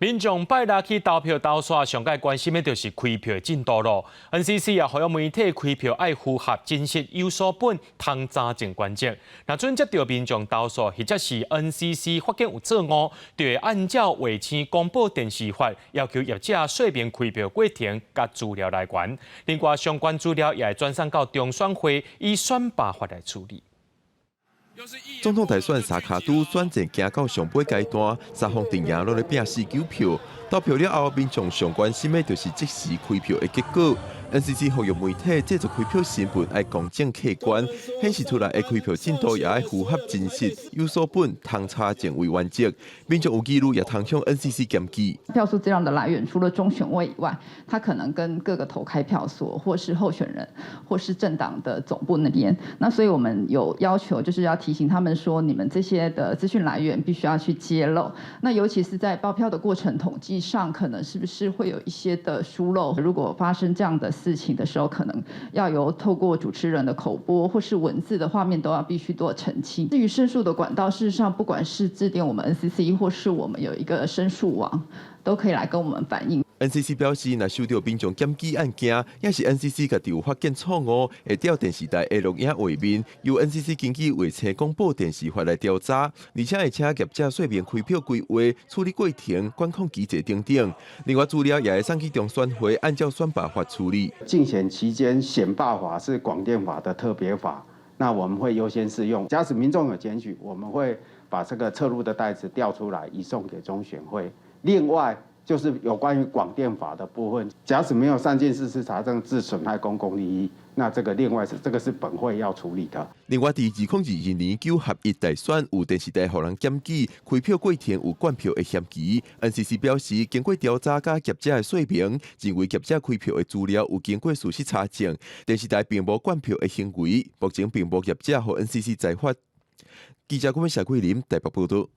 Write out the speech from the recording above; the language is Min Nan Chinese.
民眾拜六去投票投煞，上蓋關心的就是開票進度囉。NCC 也呼籲媒體開票愛符合真實有所本、通查證原則。若準接到民眾投訴，或者是 NCC 發現有錯誤，就會按照衛星廣播電視法要求業者說明開票過程佮資料來源。另外，相關資料也會轉送到中選會，依選罷法來處理。總統大選三跤拄選戰行到上尾階段，三方陣營攏咧拚四九票。投票了後，民眾上關心的就是即時開票的結果。NCC 呼籲媒體製作開票新聞愛公正客觀，顯示出來的開票進度也愛符合真實、有所本、通查證為原則。民眾有疑慮也通向 NCC 檢舉。票數資料的來源，除了中選會以外，他可能跟各個投開票所，或是候選人，或是政黨的總部那邊。那所以我們有要求，就是要提醒他們說，你們這些的資訊來源必須要去揭露。那尤其是在報票的過程統計上，可能是不是會有一些的疏漏？如果發生這樣的事情的時候，可能要由透過主持人的口播或是文字的畫面，都要必須做澄清。至於申訴的管道，事實上不管是致電我們 NCC，或是我們有一個申訴網，都可以來跟我們反映。 NCC 表示，若收到民眾檢舉案件，抑是 NCC 家己有發現錯誤，會調電視台的錄影畫面，由 NCC 根據衛星廣播電視法來調查，而且會請業者說明開票規劃、處理過程、管控機制等等。另外資料也會送去中選會，按照選罷法處理。競選期間選罷法是廣電法的特別法，那我們會優先適用。假使民眾有檢舉，我們會把這個側錄的帶子調出來，移送給中選會。另外，就是有關於廣電法的部分，假使沒有善盡事實查證，致損害公共利益，那這個另外是這個是本會要處理的。另外，佇2022年九合一大選，有電視台予人檢舉開票過程有灌票的嫌疑。NCC 表示，經過調查佮業者的說明，認為業者開票的資料有經過事實查證，電視台並無灌票的行為，目前並無業者予 NCC 裁罰。記者郭文社桂林台北報道。